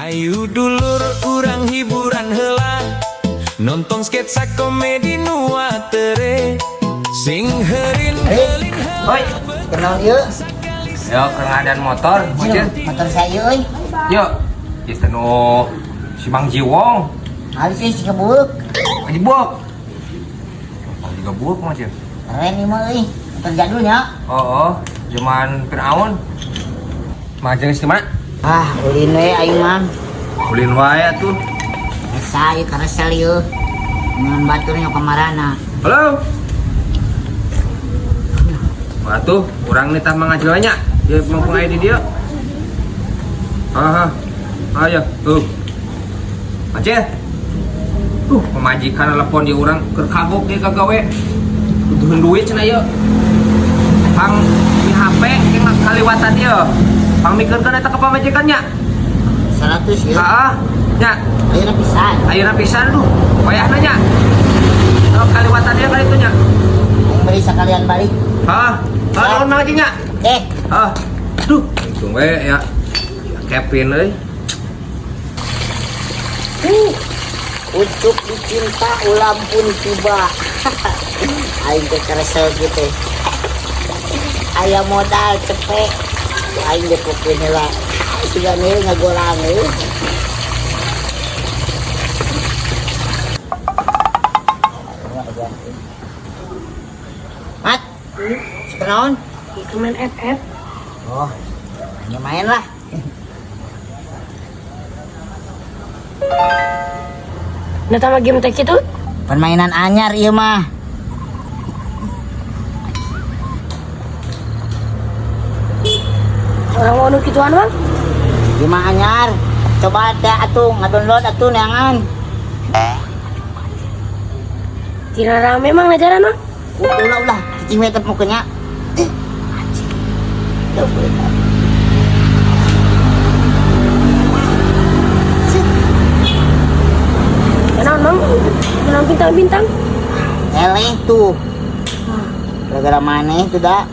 Ayo dulur urang hiburan heula, nonton sketsa komedi nu atere sing heurin heulin. Oi, Kenal yuk. Yo kengadaan motor, bocil. Motor saya euy. Yo, geus teh nu si Mang Jiwong, Halus sih si kebuuk. Haji Buok. Oh, juga buok mah, Cil. Keren nih mah euy. Motor jadulnya. Oh, zaman Firaun. Majelis di mana? Ah, ulin we aing mah. Ulin wae atuh. Esa ieu karesel ieu. Ngan baturnya kamarana. Halo. Wah tuh, urang nitah mangajil nya. Dia mumpung aya di dieu. Ah, ayo, tuh. Aceh. Pemajikan telepon di urang keur kagok dia kagawe. Butuhin duit cenah ieu. Pang di HP ke kaliwatan ieu. Pang mikirkeun eta ka pamajikan nya. 100 ieu. Heeh, nya. Ayeuna pisan. Ayeuna pisan duh. Wayahna nya. Oh, kaliwatan ieu kali itu nya. Aing beri sekalian balik. Hah? Ah, nuhun Mang Haji nya. Eh, Ah, duh, untung we ya. Kevin euy. Ucup dicinta ulam pun tiba. Aing teh karesel gitu. Aya modal cepet. Aing depokeun heula. Siga nih ngagorang euy. Mat, kenaon? Itu main FF. Oh, hanya main lah. Nah, sama game teh itu. Permainan anyar ieu mah. Orang mau nu kituan, Bang. Ieu mah anyar. Coba teh atuh ngadownload atuh neangan. Kira rame mang ngajaran, Bang. Ulah ulah, cicing we teh mukanya. Eh, anjing. Teu beunang. Sip. Kenaon, Mang? Kenaon bintang-bintang? Eleh tuh. Gara-gara maneh tuh da.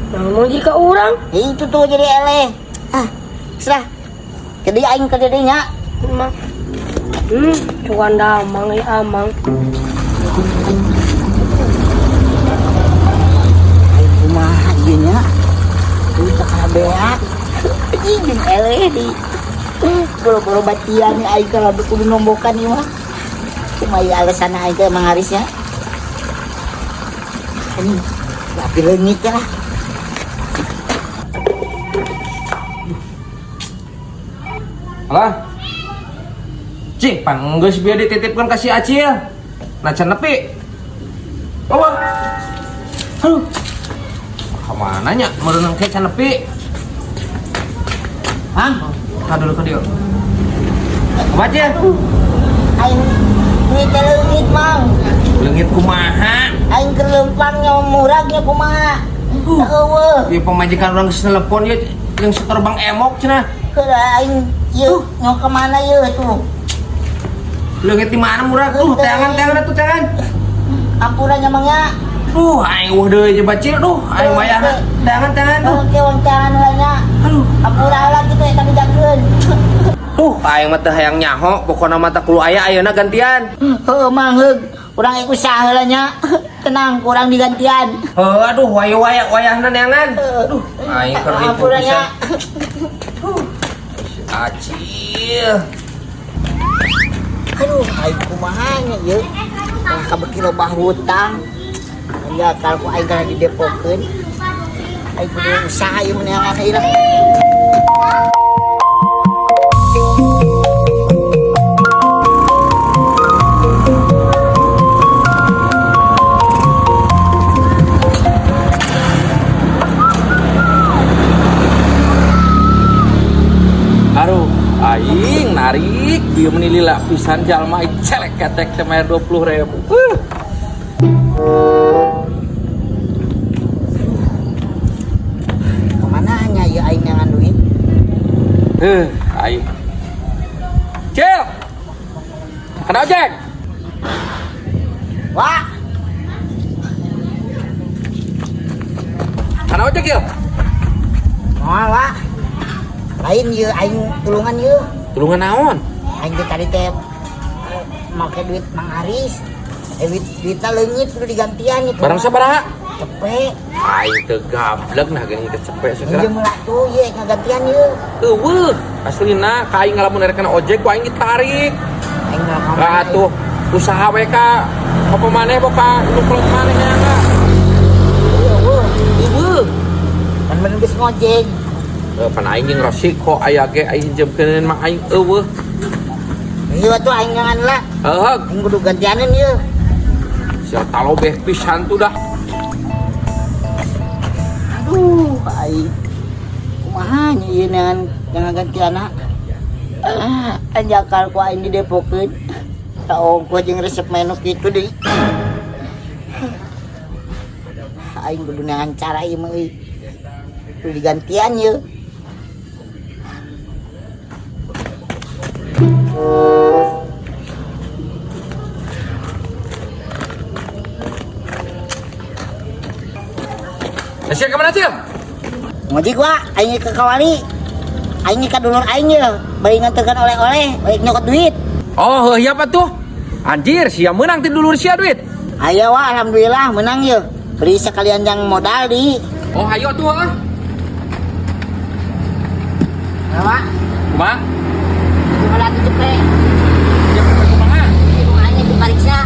Nah, mau jadi ke orang. Itu tuh jadi eleh. Ah, serah. Jadi aing ke dinya. Mang. Cuan dah, Mang, ya, Mang. Aing kumaha ieu nya? Duit teh kabeak. Anjing jeung eleh di. Boro-boro batian aing kalau kudu nombokan ieu mah. Kumaha alasan aing teh Mang Harisnya? Ini tapi leungit lah. Alah. Cih, pan geus bieu dititipkeun ka si Acil. Nah, can nepi. Oh. Aduh. Kamana nya meureunang ke can nepi? Mang, Ka dulu ka dieu. Kumaha, Cil? Aing duit teh leungit, Mang. Leungit kumaha? Aing keur leumpang nya muragnya kumaha? Eueuh. Ieu pamajikan urang geus telepon ieu jeung setor Bang Emok cenah. Heula aing ieu nyok ka mana ieu tuh? Leungit di mana murag? Teangan atuh teangan. Ampura nya Mang nya. Duh, aing eueuh deui je bacil duh, aing wayahna. Teangan duh. Oke, wong teangan heula nya. Aduh. Ampura heula kitu eta bejakeun. Duh, aing mah teu hayang nyaho, pokona mah teh kudu aya ayeuna gantian. Heuh Mang heug. Urang ik usaha heula nya. Tenang, kurang digantian. Heuh, aduh, waya-waya wayahna neangan. Aduh, aing keur ripuh Ampura nya. pisan. Si Acil. Aduh, aing kumaha nya ieu? Wah, kabeuki loba hutang. Ya, kalau ku aing kana didepokeun. Aing kudu usaha ieu meneangan ieu lah. Aduh, aing narik dia meni lila pisan jalma aing celek ketek teh mayar 20.000. Kemana nya ieu aing neangan duit? Aing. Cil. Kana ojek. Wah, Kana ojek yeuh. moal wah. Lain ieu aing tulungan ieu. Tulungan naon? Aing teh tadi teh make duit Mang Aris. Duitna leungit kudu digantian gitu. Barang sabaraha? Cepet. Aing teu gablek nah geuning teh cepet segera. Minjem lah tuh ye ngagantian yeuh. Eueuh, aslina ka aing ngalamun erek kana ojek ku aing ditarik. Aing mah Lah atuh usaha we ka apa maneh boka nu kolot maneh nya ka. Eueuh. Eueuh. Kan bener geus ngojek. Pan aing jeung resiko aya ge aing hinjemkeun mah aing eueuh. Ieu atuh aing ngangan lah. Heuh, Aing kudu gantianeun yeuh. sia talobeh pisan tuh dah. Aduh, aing. Kumaha nya ieu neangan gantianna? Anjakal ku aing didepokeun. Saongko jeung resep menu kitu deui. Aing kudu neangan cara ieu mah euy. Kudu digantian yeuh. Sia kemana, Cil? Ngojek wa, aing ke kawali. Aing ka dulur aing ye, bari nganterkeun oleh-oleh, bari nyokot duit. Oh, heuh apa tuh? Anjir, sia meunang ti dulur sia duit. Aya wa, alhamdulillah menang ye. Beri sekalian yang modal di. Oh, ayo tuh ah. Ya, Pak. Kumaha? Gimana tuh cepet? Sia kumaha? Ibu aing dipariksa.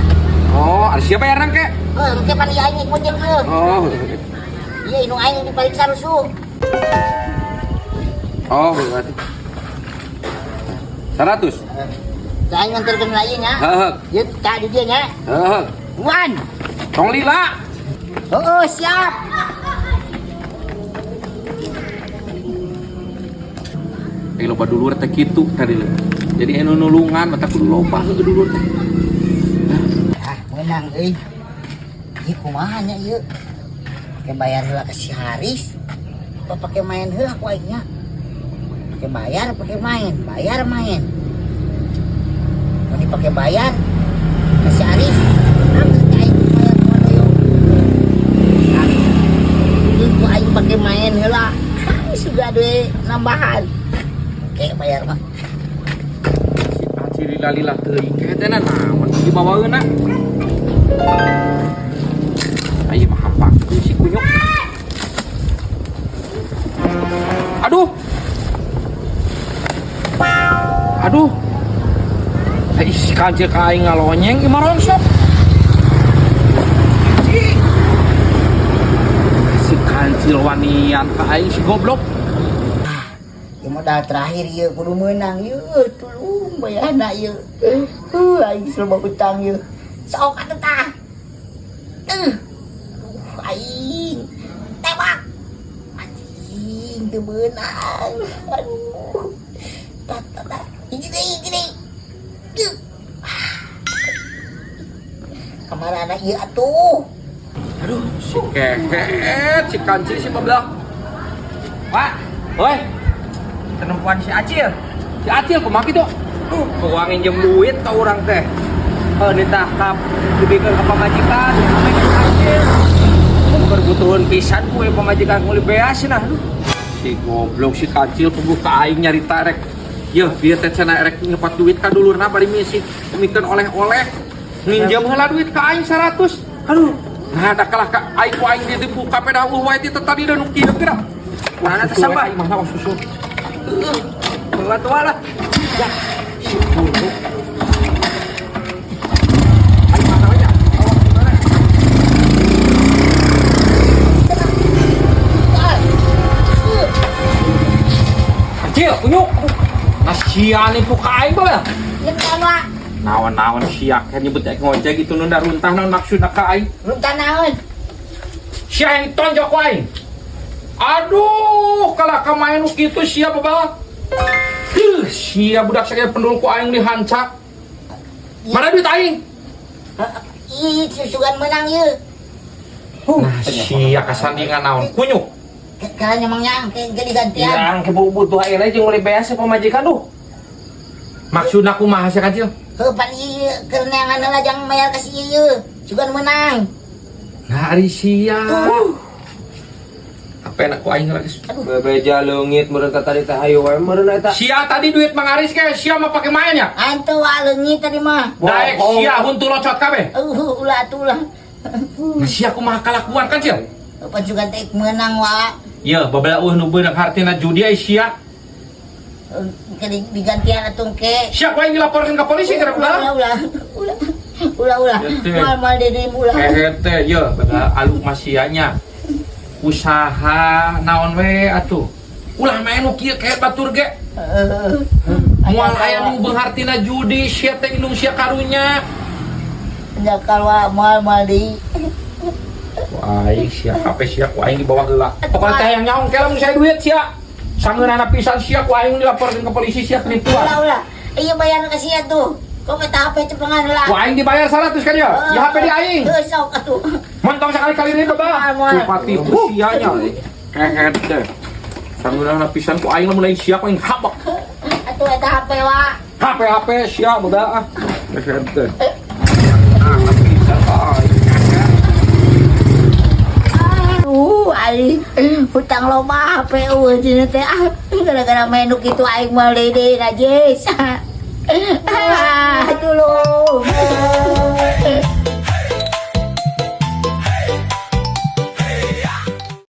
Oh, ada siapa yang rangke? Heuh, engke pan ieu aing ngojek heuh. Oh. Iya, indung aing dipariksa rusuh. Oh, berarti 100. Saya nganterkeun lain nya. Heeh. Ieu tak di dieu nya. Heeh. Wan. Tong lila. Heeh, siap. Loba dulur teh kitu tadi leuh. Jadi anu nulungan mata kudu loba heuh dulur teh. Ah, menang euy. Ieu kumaha nya ieu? Pake bayar heula ke si Haris. Apa pake main heula ku aing nya? Pake bayar, pake main, bayar main. Mun dipake bayar ke si Haris, anggeus ka aing bayar ku doyong. Ah, ieu ku aing pake main heula. Sudah duit nambahan. Oke, bayar mah. Si Acil lila-lila teuing ke teh naon dibawaeunna. Ayo mah hampak si kunyuk. Aduh. Aduh. Ih, si kancil ka aing ngalonyeng ieu mah rongsok. Si kancil wanian ka aing si goblok. Ieu modal terakhir ieu kudu meunang ieu, tulung bayarna ieu. Aing loba utang ieu. Sok atuh tah. Aduh, aing tembak. Anjing teu meunang. Aduh. Tah tah tah. Hiji deui, hiji deui. Kamarana ieu atuh. Aduh, si kehet, si kancil si babelah. Pak, oi. Penempuan si Acil. Si Acil kumaha kitu? Uang injem duit ka urang teh. Heuh ditahkap dibikeun ka pamajikan, ame ka si Acil. Berbutuhan pisan ku pamajikan meuli beas nah. Aduh. Si goblok si kancil puguh ka aing nyarita rek. Yeuh, bieu teh cenah rek nyepat duit ka dulurna bari misi mikeun oleh-oleh. Nginjem heula duit ka aing 100. Aduh, nah da kalah ka aing ku aing ditipu ka pedah eueuh wae ti teh tadi da nu kieu kira. Mana teh sampah? Aing mah susu. Heeh. Tua lah. Ya, si goblok. Aing mana we nya? Awak di mana? Acil, kunyuk. Nah, sia nipu ka aing bae. Nyekan wa. Naon-naon sia kan nyebut aing ngojek itu nunda runtah naon maksudna ka aing. Runtah naon? Sia yang tonjok ku aing. Aduh, kalah ka main nu kitu sia babal. Huh, sia budak sakaya pendul ku aing dihancak. Mana duit aing? Ih, susugan menang ieu. Nah, sia kasandingan naon? Kunyuk. Kalau nyemangnya ke digantian. Yang ke butuh aing jeung meuli beas pamajikan duh. Maksudna kumaha sia kancil? Heuh pan ieu keur neangan heula jang mayar ka si ieu. Sugan menang. Nah, ari sia. Tuh. HP na ku aing geus. Bebeja leungit meureun ka tadi teh, hayu we meureun eta. Sia tadi duit Mang Aris ke sia mah pake main ya? Antu wa, leungit tadi mah. Daek Bohong. sia huntu locot kabeh. Ulah atuh ulah. Nah, sia kumaha kalakuan kan, Cil? Pan sugan teh meunang, wa. Ye, babala eueuh nu beunang hartina judi ai sia. Ke digantian atuh ke. Sia ku aing dilaporkeun ke polisi kira Ulah ulah. ulah ulah. Ulah ulah. Ya, teh. Moal moal deui ulah. Hehe teh ye, bada aluk masianya. Usaha naon we atuh. Ulah main nu kieu kayak batur ge. Heeh. Moal aya nu beung hartina judi sia teh, indung sia karunya. Jakal wa, moal moal deui. Ku aing sia HP sia ku aing dibawa heula. Pokoknya teh yang nyaong ke lamun saya duit sia. Sangeunana pisan sia, ku aing dilaporkeun ke polisi sia penipuan. Ulah ulah. Iya, bayar ke sia tuh. Kau minta HP cepengan lah. Ku aing dibayar 100 kan ya? Ya HP di aing. Heuh, sok atuh. Montong sekali-kali ini baba. Moal, moal. Kupati sia nya. Kehet teh. Sangeunana pisan ku aing lamun lain sia ku aing habak. Atuh eta HP wa. HP HP sia baba ah. Kehet teh. Ah, pisan aing. Aduh, aing hutang loba, HP eueuh dina teh ah. Gara-gara main nu kitu aing moal deui najis. Ah, tulung.